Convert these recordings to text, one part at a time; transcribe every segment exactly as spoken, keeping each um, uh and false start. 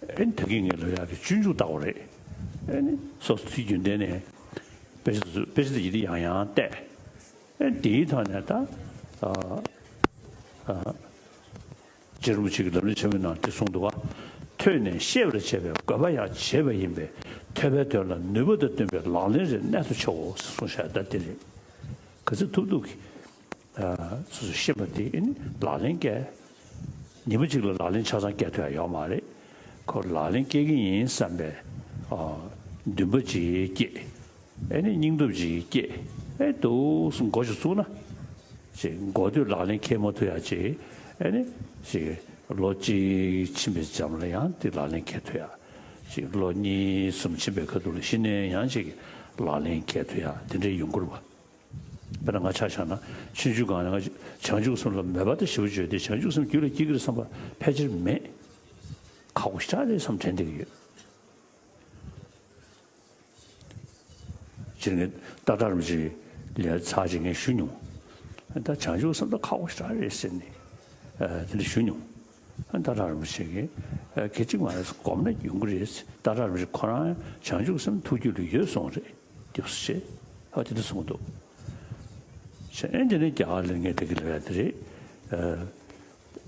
ཨེ་ནི་ད་གིན་ངས་ལབ་ཡག་གི་སྤྱོད་འཇུག་ལྟ་བུ་རེད། ཨེ་ནི་སོ་སོ་དེ་རྒྱུན་ལྡན་ནས་དཔེ་ཆ་ཚོ་དཔེ་ཆ་དེ་ཡིན་དེ་ཡང་ཡང་བལྟས། ཨེ་དེའི་ཐོག་ནས་ད་ཨ་ཨ་རྗེ་རིན་པོ་ཆེ་གིས་ལམ་རིམ་ཆེན་མོའི་ནང་དེ་གསུངས་འདུག་ག། ཐོས་ནས་ཤེས་པར་བྱེད་པའི་དགོས་པ་ཡང་བྱེད་པ་ཡིན་པས། ཐོས་པའི་དོན་ལ་ནུས་པ་དང་བསྟུན་པའི་ལག་ལེན་རེ་གནད་དུ་ཆེའོ་ཞེས་གསུངས་བཞག་ད་དེ་རེད། ག་ཚོད་ཐུབ་ཐུབ་ཀྱིས། ཨ་སོ་སོས་ཤེས་པ་དེ་ཨེ་ནི་ལག་ལེན་བཀལ། ཉིན་མ་གཅིག་ལ་ལག་ལེན་ཆ་ཚང་བཀལ་ཐུབ་ཡ་ཡོད་མ་རེད། ཁོ་ལག་ལེན་བཀལ་གྱི་ཡིན་བསམ་པའི་ཨ་འདུན་པ་ཅིག་སྐྱེས། ཨེ་ནི་སྙིང་སྟོབས་ཅིག་སྐྱེས། ཨེ་འདུག་སེ་འགོ་ཞིག་བཙུགས་ན། ཅིག་འགོ་དུས་ལག་ལེན་འཁེལ་མ་ཐུབ་ཡ་ཅིག་ཨེ་ནི་ཅིག་ལོ་གཅིག་ཕྱིན་པའི་རྗེས་ལ་ཡང་དེ་ལག་ལེན་འཁེལ་ཐུབ་ཡ། ཅིག་ལོ་གཉིས་གསུམ་ཕྱིན་པའི་ཁ་ཐུག་ལ་གཞི་ནས་ཡང་ཅིག་ལག་ལེན་འཁེལ་ཐུབ་ཡ་དེ་འདྲའི་ཡོང་གི་རེད་པ། དཔེར་ན་ང་ཆ་བཞག་ན་ཆུང་ཆུང་སྒང་ནས་ང་བྱང་ཆུབ་སེམས་ལ་མོས་པ་དང་ཞེ་པོ་བྱོས་ཏེ་བྱང་ཆུབ་སེམས་རྒྱུད་ལ་སྐྱེ་གི་རེད་བསམ་པ་ཕལ་ཆེར་མེད། ཁག་པོ་ཞེ་དྲག་རེད་བསམ་དྲན་བསྡད་ཀྱི་ཡོད། སྤྱིར་ངས་སྟག་བྲག་རིན་པོ་ཆེ་ལ་ཚར་གཅིག་ངས་ཞུ་མྱོང་། ད་བྱང་ཆུབ་སེམས་ལ་ཁག་པོ་ཞེ་དྲག་རེད་ཟེར་ནས་དེ་འདྲ་ཞུ་མྱོང་། སྟག་བྲག་རིན་པོ་ཆེ་གིས་གལ་ཆེ་མ་རེད་སྒོམ་ན་ཡོང་གི་རེད། སྟག་བྲག་རིན་པོ་ཆེ་ཁོ་རང་བྱང་ཆུབ་སེམས་ཐུགས་རྒྱུད་ལ་ཡོད་གསུངས་རེད། རྒྱབ་སུ་བྱས། ཧ་དེ་འདྲ་གསུངས་འདུག་བྱས་ཨེ་འདི་ནས་རྒྱ་གར་ལ་ངས་དེ་གི་ལབ་ཡ་དེ་རེད། ཨ་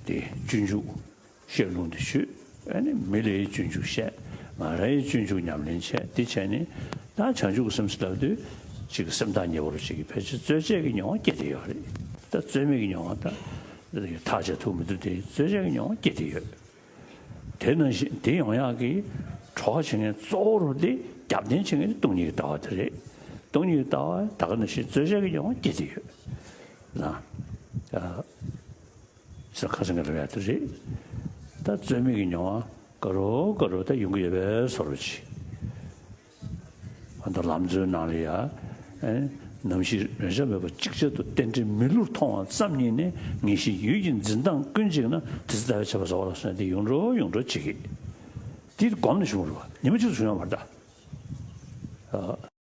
དེ་སྤྱོད་འཇུག་བཤད་ལུང་དེ་ཞུས། ཨ་ནི་མི་ལའི་སྤྱོད་འཇུག་བཤད། ང་རའི་སྤྱོད་འཇུག་ཉམས་ལེན་བྱས། དེ་བྱས་ནས་ད་བྱང་ཆུབ་ཀྱི་སེམས་སུ་ལབ་དུས་ཅིག་སེམས་ཐག་ཉེ་བོ་ཅིག་གིས་ཕལ་ཆེར་རྩོལ་བཅས་ཀྱི་མྱོང་བ་སྐྱེ་བསྡད་ཡོད་རེད། ད་རྩོལ་མེད་ཀྱི་མྱོང་བ་ད་ཐག་བཅད་ཐུབ་མི་ཐུབ་དེ་རྩོལ་བཅས་ཀྱི་མྱོང་བ་སྐྱེ་བསྡད་ཡོད། དེ་ནང་བཞིན་དེ་ཡོང་ཡག་གི་གྲོགས་བྱེད་མཁན་གཙོ་བོ་རུ་དེ་རྒྱབ་རྟེན་བྱེད་མཁན་དེ་སྟོང་ཉིད་ཀྱི་ལྟ་བ་དེ་རེད། སྟོང་ཉིད་ཀྱི་ལྟ་བ་ད་ག་ནང་བཞིན་རྩོལ་བཅས་ཀྱི་མྱོང་བ་སྐྱེ་བསྡད་ཡོད། ན། ཨ། ས་ཁ་སང་གི་རེད་ཡ་དེ་རེད། ད་རྩོལ་མེད་ཀྱི་མྱོང་བ་ག་རུ་ག་རུ་ད་ཡོང་གི་ཡོད་པའི་བཟོ་འདྲ་ཅིག་ཨ་ད་ལམ་གཙོའི་ནང་ལ་ཡ། ཨེ། ནམ་ཞིག་རེག་བྱ་མེད་པར་ཅིག་ཅར་དུ་རྟེན་འབྲེལ་མི་བསླུར་མཐོང་བ་ཙམ་ཉིད་ནས་ངེས་ཤེས་ཡུལ་གྱི་འཛིན་སྟངས་ཀུན་གཅིག་ན་དེ་ཚེ་ཟླ་བའི་ཆར་པ་ཟ་བ་ལ་སོགས་ཏེ་ཡོངས་གྲོལ་ཡོངས་གྲོལ་བྱེད་ཀྱི། དེ་སྒོམ་ནས་བྱུང་བ་རེད་པ། ཉི་མ་གཅིག་ཏུ་བྱུང་ཡོད་མ་རེད་ད། ཨ།